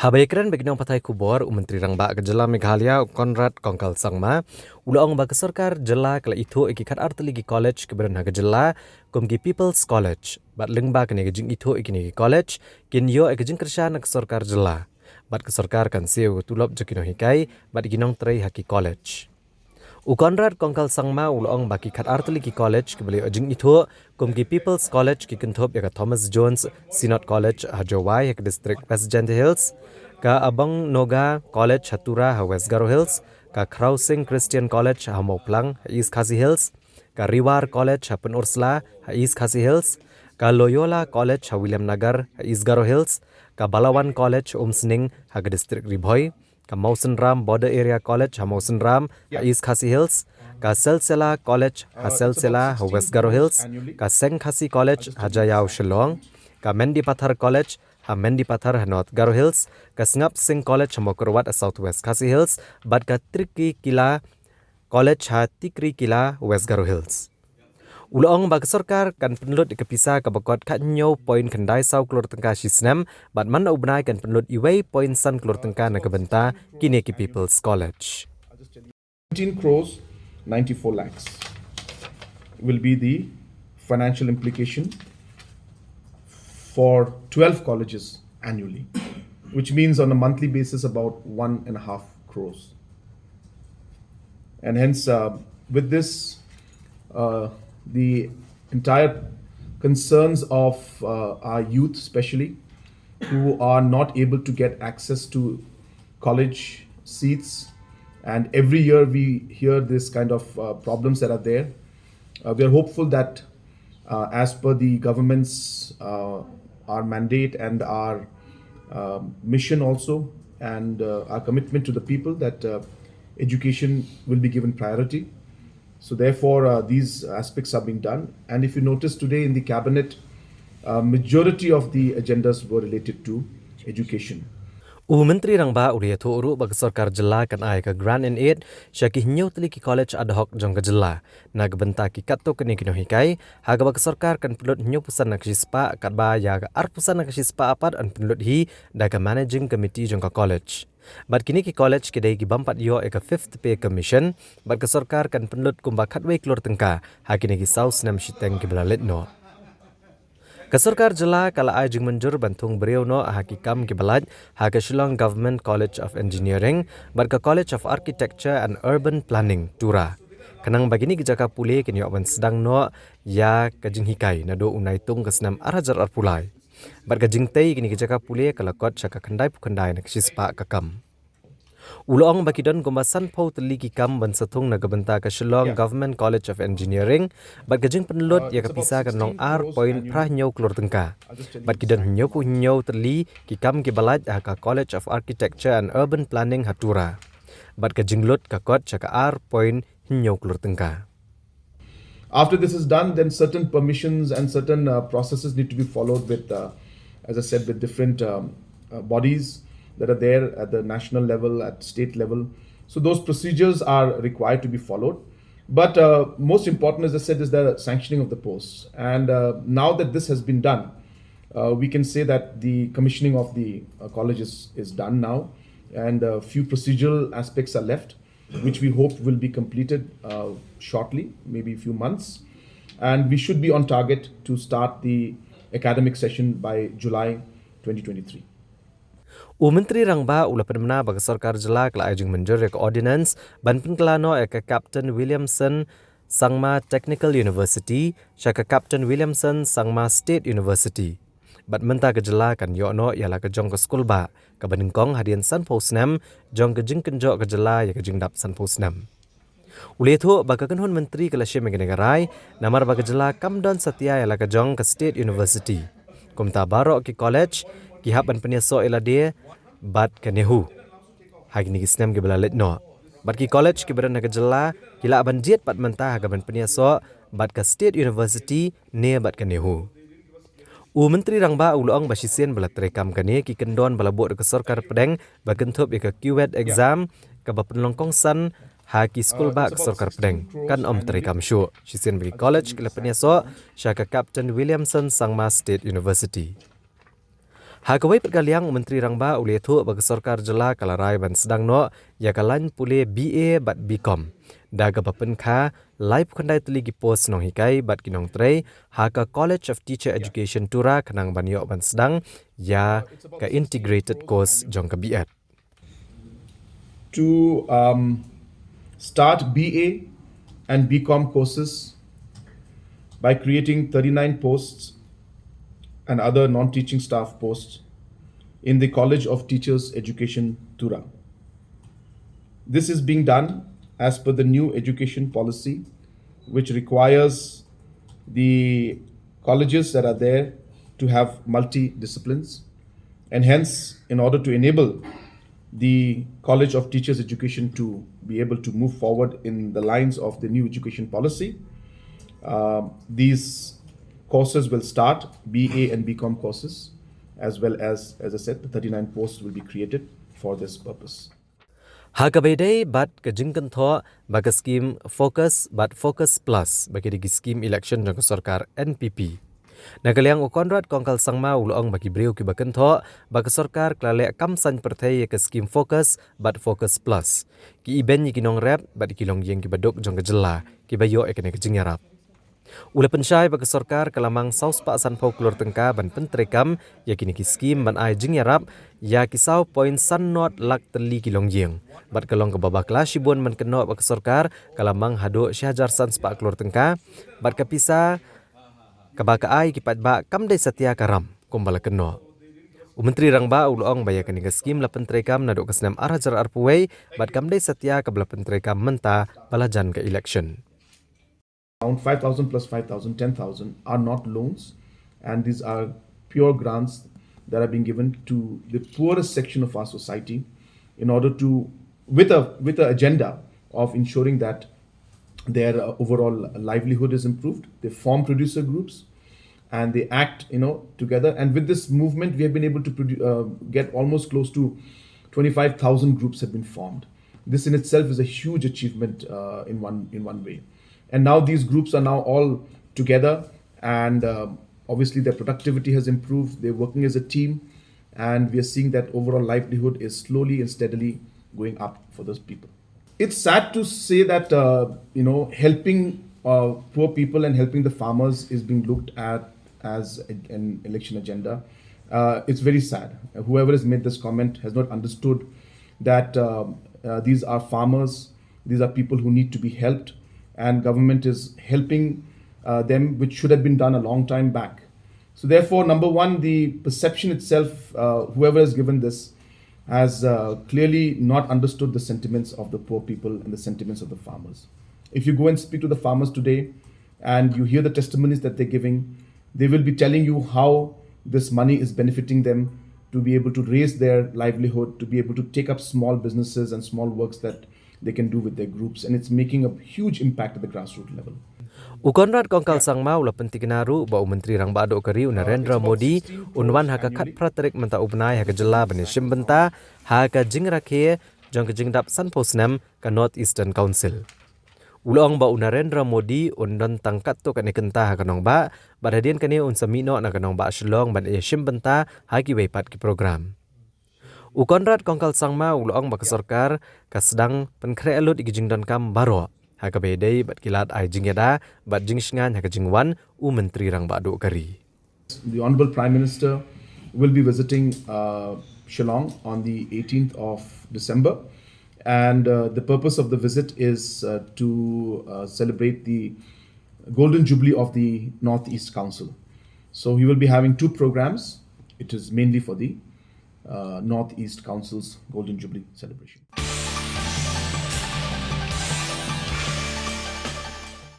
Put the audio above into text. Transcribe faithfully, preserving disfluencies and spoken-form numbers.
Haba ïakren bad ki nongpathai khubor, u Myntri Rangbah ka Jylla Meghalaya, u Conrad Kongkal Sangma, u la ong ba ka sorkar jylla ka la ithuh ïa ki khatar tylli ki college kiba don ha ka jylla kum ki People's College. Bad lyngba kane ka jingithuh ïa kine ki college, kin ïoh ïa ka jingkyrshan na ka sorkar jylla. Bad ka sorkar kan siew ïa ka tulop jong ki nonghikai bad ki nongtrei ha ki college. U Conrad Kongkal Sangma u la ong ba ki khatar tylli ki college kiba la ïoh jingithuh kum ki People's College ki kynthup ïa ka Thomas Jones Synod College ha Jowai ha ka district West Jaintia Hills, ka Abong Noga College ha Tura ha West Garo Hills, ka Khraw Sing Christian College ha Mawphlang ha East Khasi Hills, ka Riwar College ha Pynursla ha East Khasi Hills, ka Loyola College ha Williamnagar ha East Garo Hills, ka Balawan College ha Umsning ha ka district Ri Bhoi, ka Mawsynram Border Area College ha Mawsynram ha East Khasi Hills, ka Silsila College ha Silsila ha West Garo Hills, ka Seng Khasi College ha Jaïaw Shillong, ka Mendipathar College ha Mendipathar ha North Garo Hills, ka Sngap Sing College ha Mawkyrwat ha South West Khasi Hills, bad ka Tikrikilla College ha Tikrikilla, West Garo Hills. U la ong ba ka sorkar kan pynlut ïa ka pisa kaba kot khathynñiew point khyndai saw klur tyngka shi snem, bad man la u bnai kan pynlut uwei point san klur tyngka na ka bynta kine ki People's College. Seventeen crores ninety-four lakhs will be the financial implication for twelve colleges annually, which means on a monthly basis about one and a half crores. And hence, uh, with this, uh, the entire concerns of, uh, our youth, especially, who are not able to get access to college seats, and every year we hear this kind of, uh, problems that are there. Uh, we are hopeful that, uh, as per the government's, uh, our mandate and our, um, mission also, and, uh, our commitment to the people, that, uh, education will be given priority. So therefore, uh, these aspects are being done. And if you notice today in the cabinet, uh, majority of the agendas were related to education. U Myntri Rangbah u la ïathuh ruh ba ka sorkar jylla kan ai ka grant in aid sha ki hynñiew tylli ki college ad hoc jong ka jylla na ka bynta ki katto katne ki nonghikai, ha kaba ka sorkar kan pynlut hynñiewphew san na ka shispah, katba ïa ka arphew san na ka shispah pat yn pynlut hi da ka Managing Committee jong ka college. Bad kine ki college ki dei ki bym pat ïoh ïa ka Fifth Pay Commission, bad ka sorkar kan pynlut kumba khatwei klur tyngka ha kine ki saw snem shiteng kiba la leit noh. Ka sorkar jylla ka la ai jingmynjur ban thung briew noh ha ki kam kiba lait ha ka Shillong Government College of Engineering bad ka College of Architecture and Urban Planning, Tura, khnang ba kine ki jaka pule kin ïoh ban sdang noh ïa ka jinghikai naduh u Naitung ka snem ar hajar arphew lai. Bad ka jingtei kine ki jaka pule ka la kot sha ka khyndaiphew khyndai na ka shispah ka kam. U la ong ba ki don kumba sanphew tylli ki kam ban sa thung na ka bynta ka Shillong Government College of Engineering, bad ka jingpynlut ïa ka pisa kan long ar point phra hynñiew klur tyngka. Bad ki don hynñiewphew hynñiew tylli ki kam kiba lait ha ka College of Architecture and Urban Planning ha Tura. Bad ka jinglut ka kot sha ka ar point hynñiew klur tyngka. After this is done, then certain permissions and certain, uh, processes need to be followed with, uh, as I said, with different, um, uh, bodies that are there at the national level, at state level. So those procedures are required to be followed. But, uh, most important, as I said, is the sanctioning of the posts. And, uh, now that this has been done, uh, we can say that the commissioning of the, uh, college is, is done now, and a few procedural aspects are left, which we hope will be completed, uh, shortly, maybe a few months. And we should be on target to start the academic session by July twenty twenty-three. U Myntri Rangbah u la pynbna ba ka sorkar jylla ka la ai jingmynjur ïa ka ordinance ban pynkylla noh ïa ka Captain Williamson Sangma Technical University sha ka Captain Williamson Sangma State University. Bad mynta ka jylla kan ïoh noh ïa la ka jong ka skulbah kaba nyngkong hadien sanphew snem jong ka jingkynjoh ka jylla ïa ka jingdap sanphew snem. U la ïathuh ba ka kynhun myntri ka la shim ïa kane ka rai namar ba ka jylla kam don satia ïa la ka jong ka State University. Kumta baroh ki college ki hap ban pynïasoh ïa lade bad ka NEHU ha kine ki snem kiba la leit noh. Bad ki college kiba don ha ka jylla ki lah ban jied pat mynta ha kaban pynïasoh bad ka State University ne bad ka NEHU. U Myntri Rangbah u la ong ba shisien ba la treikam kane ki kyndon ba la buh da ka sorkar pdeng ba kynthup ïa ka CUET exam kaba pynlong kongsan ha ki skulbah ka sorkar pdeng kan ym treikam shuh shisien ba ki college ki la pynïasoh sha ka Captain Williamson Sangma State University. Ha kawei pat ka liang, u Myntri Rangbah u la ïathuh ba ka sorkar jylla ka la rai ban sdang noh ïa ka lain pule B A bad B Com da kaba pynkha laiphew khyndai tylli ki post nonghikai bad ki nongtrei ha ka College of Teacher Education, Tura, khnang ban ïoh ban sdang ïa ka integrated course jong ka B Ed. To, um, start B A and B Com courses by creating thirty-nine posts and other non-teaching staff posts in the College of Teachers Education, Tura. This is being done as per the new education policy, which requires the colleges that are there to have multi-disciplines. And hence, in order to enable the College of Teachers Education to be able to move forward in the lines of the new education policy, uh, these courses will start, B A and B Com courses, as well as, as I said, the thirty-nine posts will be created for this purpose. Ha kaba ïadei bad ka jingkynthoh ba ka skim Focus bad Focus Plus ba ki dei ki skim election jong ka sorkar N P P, na ka liang u Conrad Kongkal Sangma u la ong ba ki briew kiba kynthoh ba ka sorkar ka la leh kam saiñ pyrthei ïa ka skim Focus bad Focus Plus ki ibeiñ ïa ki nongrep bad ïa ki longïing kiba duk jong ka jylla kiba ïoh ïa kane ka jingïarap. U la pynshai ba ka sorkar ka la mang saw spah sanphew klur tyngka ban pyntreikam ïa kine ki skim ban ai jingïarap ïa ki saw point san not lak tylli ki longïing, bad ka long kaba bakla shibun ban kynnoh ba ka sorkar ka la mang haduh shi hajar san spah klur tyngka, bad ka pisa kaba ka ai ki paidbah kam dei satia ka ram kumba la kynnoh. U Myntri Rangbah u la ong ba ïa kane ka skim la pyntreikam naduh ka snem ar hajar arphew wei bad kam dei satia kaba la pyntreikam mynta ba la jan ka election. Around five thousand plus five thousand, ten thousand are not loans, and these are pure grants that are being given to the poorest section of our society in order to, with a, with a agenda of ensuring that their, uh, overall livelihood is improved. They form producer groups and they act, you know, together. And with this movement, we have been able to produ-, uh, get almost close to twenty-five thousand groups have been formed. This in itself is a huge achievement, uh, in one, in one way. And now these groups are now all together, and, uh, obviously their productivity has improved. They're working as a team, and we are seeing that overall livelihood is slowly and steadily going up for those people. It's sad to say that, uh, you know, helping, uh, poor people and helping the farmers is being looked at as a, an election agenda. Uh, it's very sad. Whoever has made this comment has not understood that, uh, uh, these are farmers, these are people who need to be helped, and government is helping, uh, them, which should have been done a long time back. So therefore, number one, the perception itself, uh, whoever has given this has, uh, clearly not understood the sentiments of the poor people and the sentiments of the farmers. If you go and speak to the farmers today and you hear the testimonies that they're giving, they will be telling you how this money is benefiting them to be able to raise their livelihood, to be able to take up small businesses and small works that they can do with their groups, and it's making a huge impact at the grassroots level. U Conrad Kongkal Sangma u la pyntikna ruh ba u Myntri Rangbah Duh ka Ri u Narendra Modi un wan ha ka khatphra tarik mynta u bnai ha ka jylla ban ïashim bynta ha ka jingrakhe jong ka jingdap sanphew snem ka North Eastern Council. U la ong ba u Narendra Modi un don tang katto katne kynta ha ka nongbah, bad hadien kane un sa mih noh na ka nongbah Shillong ban ïashim bynta ha kiwei pat ki program. U Conrad Kongkal Sangma u la ong ba ka sorkar ka sdang pynkhreh lut ïa ki jingdonkam baroh ha kaba ïadei bad ki lad ai jingïada bad jingshngaiñ ha ka jingwan u Myntri Rangbah Duh ka Ri. The Honorable Prime Minister will be visiting, uh, Shillong on the eighteenth of December, and, uh, the purpose of the visit is, uh, to, uh, celebrate the Golden Jubilee of the Northeast Council. So he will be having two programs. It is mainly for the, uh, Northeast Council's Golden Jubilee celebration.